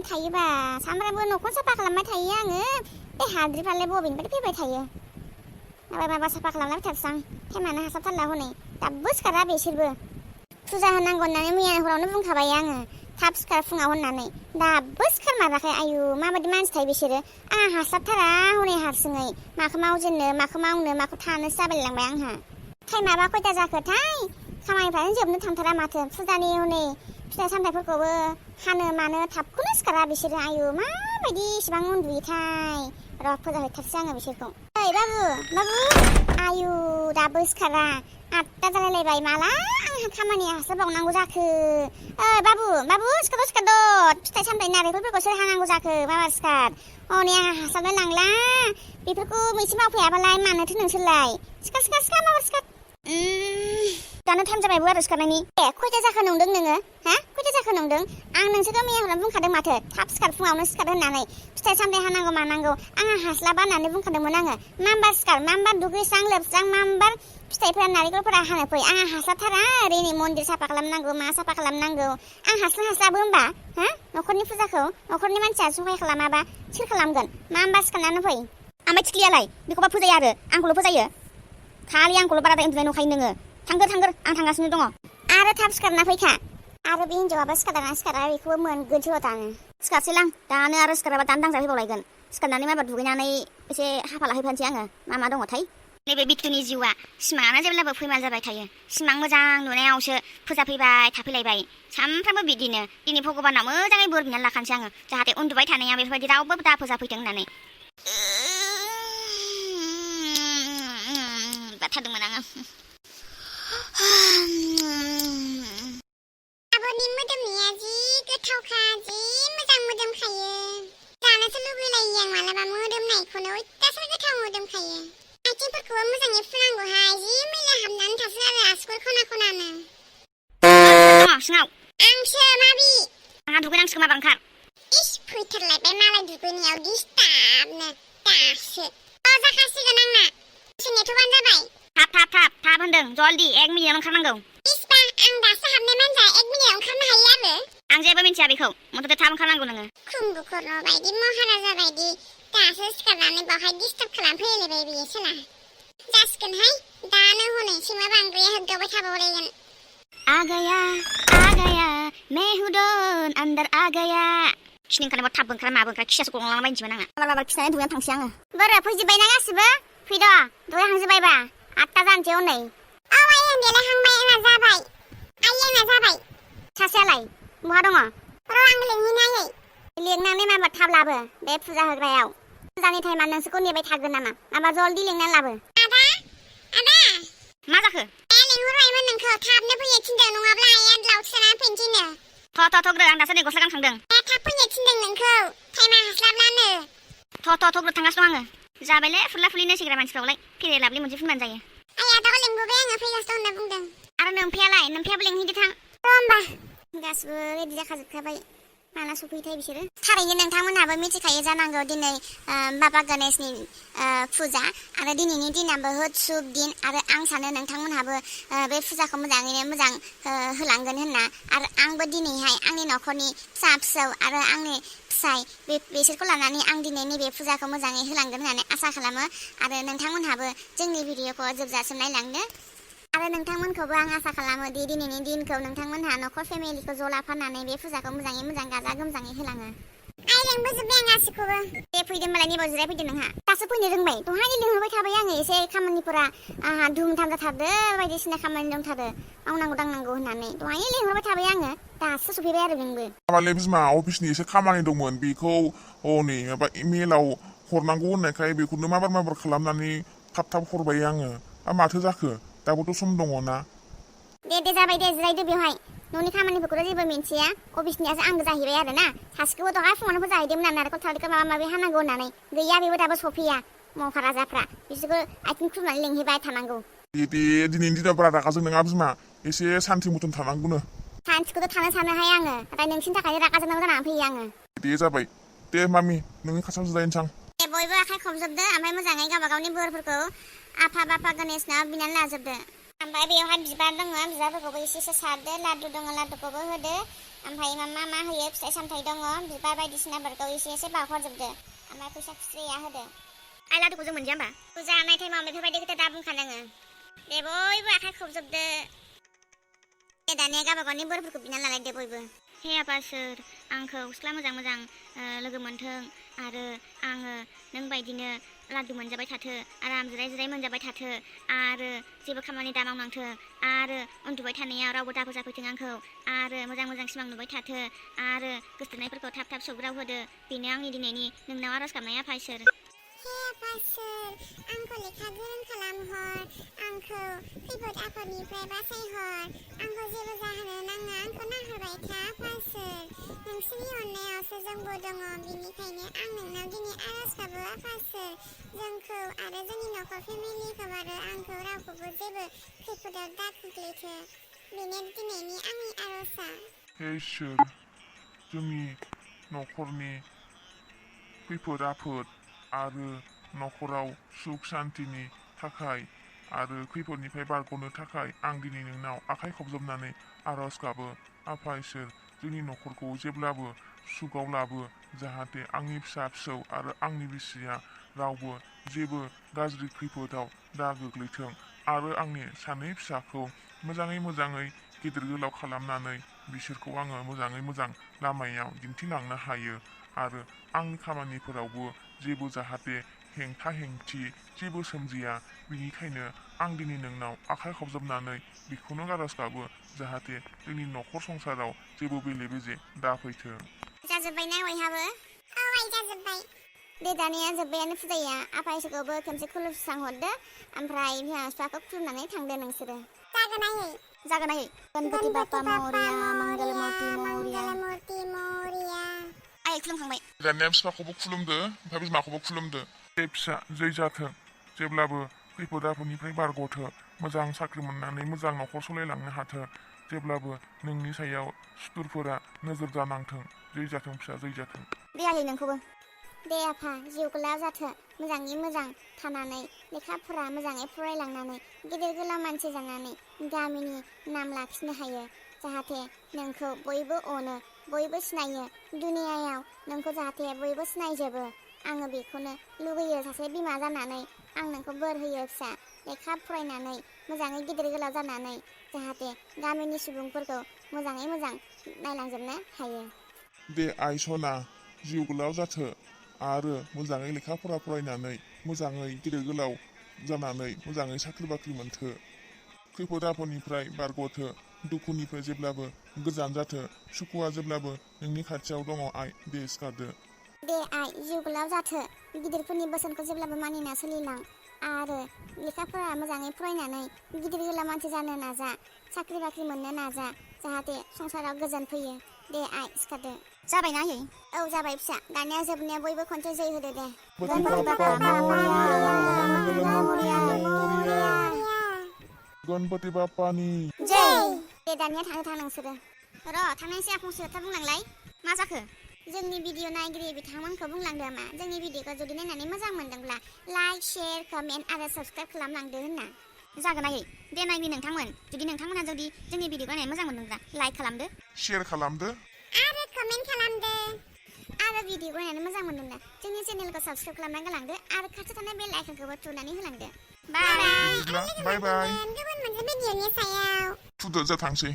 थायोबा सामफ्रामबो न'खौ साफा खालामबाय थायो आङो बे हाद्रिफ्रालाय बबेनिफ्राय फैबाय थायो माबा साफा खालामलाबाय थारसां टाइमानो हास्लाबथारला हनै दाबो सिखारा बिसोरबो फुजा होनांगौ होननानै मैया हरावनो बुंखाबाय आङो थाब सिखार फुङाव होननानै दाबो सिखारमाराखै आयु माबायदि मानसि थायो बिसोरो आंहा हास्लाबथारा हनै हारसिङै माखौ मावजेननो माखौ मावनो माखौ थानोसो जाबायलांबाय आंहा टाइमाबा खयथा जाखोथाय खामानिफ्रानो जोबनो थांथारा माथो फुजानि हनै फिथाइ सामथाइफोरखौबो हानो मानो थाबखौनो सिखारा बिसोरो आयु माबायदि इसिबां उन्दुयोथाय र' फुजा हैथारसै आङो बिसोरखौ ओइ बाबु आयु दाबो सिखारा 8टा जालायलायबाय माला आंहा खामानिया हास्लाबबावनांगौ जाखो ओइ बाबु सिखार फिथाइ सामथाइ नारेंखलफोरखौ सोर हानांगौ जाखो माबा सिखार हनै आंहा हास्लाबनो नांला बेफोरखौ एसे मावफैयाबालाय मानोथो नोंसोरलाय सिखार माबा सिखार दानो टाइम जाबायबो आरो सिखारनायनि खयथा जाखो नंदों नोङो हा खयथा जाखो नंदों आं नोंसोरखौ मैया हरावनो बुंखादों माथो थाब सिखार फुङावनो सिखार होननानै फिथाइ सामथाइ हानांगौ मानांगौ आंहा हास्लाबा होननानै बुंखादोंमोन आङो मामबार सिखार मामबार दुगैस्रां लोबस्रां मामबार फिथाइफोरा नारेंखलफोरा हानो फै आंहा हास्लाबथारा ओरैनो मन्दिर साफा खालामनांगौ मा साफा खालामनांगौ आं हास्लाबो होमबा हा न'खरनि फुजाखौ न'खरनि मानसिया सहाय खालामाबा सोर खालामगोन मामबार सिखारनानै फै ओमफ्राय थिख्लियालाय बेखौबा फोजायो आरो आंखौल' फोजायो खालि आंखौल' बाराद्राय उन्दुनाय नुखायो नोङो थांगोर आं थांगासिनो दङ आरो थाब सिखारना फैखा आरो बे हिन्जावाबा सिखारना सिखारा बेखौबो मोनगोनसो दानो सिखारसैलां दानो आरो सिखाराबा दानो दांजाहैबावलायगोन सिखारनानै माबा दुगैनानै एसे हाफा लाहैफानोसै आङो मा दङथाय नैबे बिथुनि जिउआ सिमाङानो जेब्लाबो फैमाल जाबाय थायो सिमां मोजां नुनायावसो फुजा फैबाय थाफैलायबाय सामफ्रामबो बिदिनो दिनै भगबानाव मोजाङै बोर बिनानै लाखानोसै आङो जाहाथे उन्दुबाय थानाया बेफोरबायदि रावबो दा फुजा फैथों होननानै बाथारदोंमोन आङो आब'नि मोदोमनाया जि गोथावखा जि मोजां मोदोमखायो जानोसो लुबैलायो आं मालाबा मोदोमनायखौनो अयथासार गोथाव मोदोमखायो आथिंफोरखौबो मोजाङै फुनांगौहाय जि मैला हाबनानै थासै आरो आसुगुर खनानो सिङाव आंसो माबि आंहा दुगैनांसिगौ माबा ओंखार इस फैथारलायबाय मालाय दुगैनायाव दिस्टार्बनो दासो जाखासिगोन आंना दसे नेथ'बानो जाबाय थाब होनदों जल्दि 1 मिनिटाव ओंखारनांगौ इस्बा आं दासो हाबनाय मानसिया 1 मिनिटाव ओंखारनो हायो आरो आं जेबो मिन्थिया बेखौ मथ'थे थाब ओंखारनांगौ नोङो खुम्बुखर बायदि महाराजा बायदि दासो सिखारनानै बावहाय डिस्टार्ब खालामफैलायबाय बियो सोला जासिगोनहाय दानो हनै सैमा बांद्राया होगदावबाय थाबावलायगोन आ गया मैं हूं डॉन अंदर आ गया खिनि ओंखारनायाव थाब ओंखारा माबो ओंखारा खियासो गलांलाबायनोसैमोन आङो मालाबा खिनानै दुगैनानै थांसै आङो बोरो फैजोब्बायना गासिबो फैद' दुगैहांजोब्बायबा 8टा जानोसै हनै औ आइ आं देलायहांबाय आंना जाबाय सासेयालाय बहा दङ र' आं लिंहैनायै लिंनानै माबा थाब लाबो बे फुजा होग्रायाव फुजानि टाइमा नोंसोरखौ नेबाय थागोन नामा माबा जल्दि लिंनानै लाबो आदा मा जाखो लिंहरबायमोन नोंखौ थाबनो फैनो थिनदों नङाब्ला आइया लावथि जानानै फैनोसैनो थ'ग्रो आं दासो नै गस्ला गानखांदों थाब फैनो थिनदों नोंखौ टाइमा हास्लाबलानो थ'ग्रो थांगासिनो दं आङो जाबायलै फुरला फुरलि नेसिग्रा मानसिफ्रावलाय फेरे लाबलि मोनसे फुनबानो जायो आइ आदाखौ लिंबोबाय आङो फैगासिनो होनना बुंदों आरो नोमफायाबो लिंहैदो थां होमबा गासिबो रेडि जाखाजोबखाबाय माला सफैथाय बिसोरो थारैनो नोंथांमोनहाबो मिथिखायो जानांगौ दिनै बाबा गणेशनि फुजा आरो दिनैनि दिना बहुद शुभ दिन आरो आं सानो नोंथांमोनहाबो बे फुजाखौ मोजाङैनो मोजां होलांगोन होनना आरो आंबो दिनैहाय आंनि न'खरनि फिसा आरो आंनि फिसाय बिसोरखौ लानानै आं दिनै नैबे फुजाखौ मोजाङै होलांगोन होननानै आसा खालामो आरो नोंथांमोनहाबो जोंनि भिडिअखौ जोबजासिम नायलांदो आरो नोंथांमोनखौबो आं आसा खालामो दि दिनैनि दिनखौ नोंथांमोनहा न'खर फेमिलिखौ ज' लाफानानै बे फुजाखौ मोजाङै मोजां गाजा गोमजाङै होलाङो आइ लिंबोजोब्बाय आं गासिखौबो दे फैदो होनबालाय नैबाव जिरायफैदो नोंहा दासो फैनो रोंबाय दहायनो लिंहरबाय थाबाय आङो एसे खामानिफोरा आंहा धुमधाम जाथारदो बायदिसिना खामानि दंथारो मावनांगौ दांनांगौ होननानै दहायनो लिंहरबाय थाबाय आङो दासो सफैबाय आरो नोंबो माबालै बिमा अफिसनि एसे खामानि दंमोन बेखौ नै माबा इमेलाव हरनांगौ होननायखाय बेखौनो माबार खालामनानै थाब हरबाय आङो माथो जाखो दाबोथ' सम दङ ना दे जाबाय दे जिरायदो बेवहाय न'नि खामानिफोरखौथ' जेबो मिन्थिया अफिसनियासो आंबो जाहैबाय आरो ना सासेखौबो दहाय फुङावनो जाहैदोंमोन आं नारेंखल थालिरखौ माबा माबि हानांगौ होननानै गैया बेबो दाबो सफैया महाराजाफ्रा बिसोरखौ आथिं खुरनानै लिंहैबाय थानांगौ दे दिनैनि दिनाव बारा रागा जों नङा बिमा एसे सान्थि मथन थानांगौनो सान्थिखौथ' थानो सानोहाय आङो नाथाय नोंसिनि थाखायनो रागा जोंनांगौ जानानै फैयो आङो दे जाबाय दे मामि नोंनि खाथियाव जिरायनोसै आं दे बयबो आखाइ खबजोबदो ओमफ्राय मोजाङै गावबा गावनि बोरफोरखौ आफा बाफा गणेशनाव बिनानै लाजोबदो ओमफ्राय बेयावहाय बिबार दङ बिबारफोरखौबो एसे सारदो लादु दङ लादुखौबो होदो ओमफ्राय मा होयो फिथाइ सामथाइ दङ बिबार बायदिसिनाफोरखौ एसे बावहरजोबदो ओमफ्राय फैसा खुस्रिया होदो आइ लादुखौ जों मोनजाया होमबा फुजा होनाय टाइमाव बेफोरबायदि खोथा दा बुंखानाङो दे बयबो आखाइ खबजोबदो दे दानिया गावबागावनि बोरफोरखौ बिना लालायदो बयबो हे आफा सोर आंखौ सिख्ला मोजां लोगो मोनथों आरो आङो नों बायदिनो लादु मोनजाबाय थाथो आराम जिराय मोनजाबाय थाथो आरो जेबो खामानि दा मावनांथो आरो उन्दुबाय थानायाव रावबो दाबो जाफैथों आंखौ आरो मोजां सिमां नुबाय थाथो आरो गोसोथोनायफोरखौ थाब सौग्राव होदो बेनो आंनि दिनैनि नोंनाव आरज गाबनाय आफा इसोर हे आफा इसोर आंखौ लेखा गोरों खालामहर आंखौ खैफोद आफोदनिफ्राय बासायहर आंखौ जेबो जाहोनो नाङा आंखौ नाहरबाय था आफा इसोर नोंसोरनि अननायावसो जोंबो दङ बेनिखायनो आं नोंनाव दिनै आरज गाबो आफा इसोर जोंखौ आरो जोंनि नखर फेमिलिखौ आरो आंखौ रावखौबो जेबो खैफोदाव दा खोख्लैथो बेनो दिनैनि आंनि आरजआ हे इसोर जोंनि नखरनि खैफोद आफोद आरो नखराव सुख शान्तिनि थाखाय आरो खैफोदनिफ्राय बारग'नो थाखाय आं दिनै नोंनाव आखाइ खबजोबनानै आरज गाबो आफा इसोर जोंनि नखरखौ जेब्लाबो सुखआव लाबो जाहाथे आंनि फिसा फिसौ आरो आंनि बिसिया रावबो जेबो गाज्रि खैफोदाव दा गोग्लैथों आरो आंनि सानै फिसाखौ मोजाङै गिदिर गोलाव खालामनानै बिसोरखौ आङो मोजां लामायाव दिन्थिलांनो हायो आरो आंनि खामानिफोरावबो जेबो जाहाथे हेंथा हेंथि जेबो सोमजिया बिनिखायनो आं दिनै नोंनाव आखाइ खबजोबनानै बेखौनो आरज गाबो जाहाथे जोंनि नखर संसाराव जेबो बेले बेजे दाफैथों जाजोब्बायना बयहाबो औ आइ जाजोब्बाय दे दानिया जोब्बायानो फुजाया आफा इसोरखौबो खेमसे खुलुमस्रांहरदो ओमफ्राय बिमा बिफाखौ खुलुमनानै थांदो नोंसोरो जागोन आयै गणपति बाप्पा मौर्या मंगलमूर्ति मौर्या आयै खुलुमखांबाय दानिया बिफाखौबो खुलुमदो ओमफ्राय बिमाखौबो खुलुमदो बे फिसा जै जाथों जेब्लाबो खैफोद आफोदनिफ्राय बारग'थो मोजां साख्रि मोननानै मोजां नखर सालायलांनो हाथों जेब्लाबो नोंनि सायाव सुथुरफोरा नोजोर जानांथों जै जाथों फिसा जै जाथों दे आयै नोंखौबो दे आफा जिउ गोलाव जाथों मोजाङै मोजां थानानै लेखा फरा मोजाङै फरायलांनानै गिदिर गोलाव मानसि जानानै गामिनि नाम लाखिनो हायो जाहाथे नोंखौ बयबो अनो बयबो सिनायो दुनियायाव नोंखौ जाहाथे बयबो सिनायजोबो आङो बेखौनो लुगैयो सासे बिमा जानानै आं नोंखौ बोर होयो फिसा लेखा फरायनानै मोजाङै गिदिर गोलाव जानानै जाहाथे गामिनि सुबुंफोरखौ मोजाङै मोजां नायलांजोबनो हायो दे आइ सना जिउ गोलाव जाथो आरो मोजाङै लेखा फरा फरायनानै मोजाङै गिदिर गोलाव जानानै मोजाङै साख्रि बाख्रि मोनथो खैफोद आफोदनिफ्राय बारग'थो दुखुनिफ्राय जेब्लाबो गोजान जाथो सुखुआ जेब्लाबो नोंनि खाथियाव दङ आइ दे सिखारदो दे आइ जिउ गोलाव जाथो गिदिरफोरनि बोसोनखौ जेब्लाबो मानिना सोलिलां आरो लेखाफोरा मोजाङै फरायनानै गिदिर गोलाव मानसि जानो नाजा साख्रि बाख्रि मोननो नाजा जाहाथे संसाराव गोजोन फैयो दे आइ सिखारदो जाबायना आयै औ जाबाय फिसा दानिया जोबनाया बयबो खनसे जै होदो दे गणपति बाप्पानि जै दे दानिया थां नोंसोरो र' थांनायनि सिगां फंसे खोथा बुंलांलाय मा जाखो जोंनि भिडिअ नायगिरि बिथांमोनखौ बुंलांदो मा जोंनि भिडिअखौ जुदि नायनानै मोजां मोनदोंब्ला लाइक शेयार कमेन्ट आरो साबस्क्राइब खालामलांदो होनना जागोन आयै दे नायनि नोंथांमोन जुदि नोंथांमोना जुदि जोंनि भिडिअखौ नायनानै मोजां मोनदोंब्ला लाइक खालामदो शेयार खालामदो आरो कमेन्ट खालामदो आरो भिडिअखौ नायनानै मोजां मोनदोंब्ला जोंनि चेनेलखौ साबस्क्राइब खालामना गालांदो आरो खाथियाव थानाय बेल आइकनखौबो थुनानै होलांदो बाय बाय बाय गुबुन मोनसे भिडिअनि सायाव थुदो जा थांसै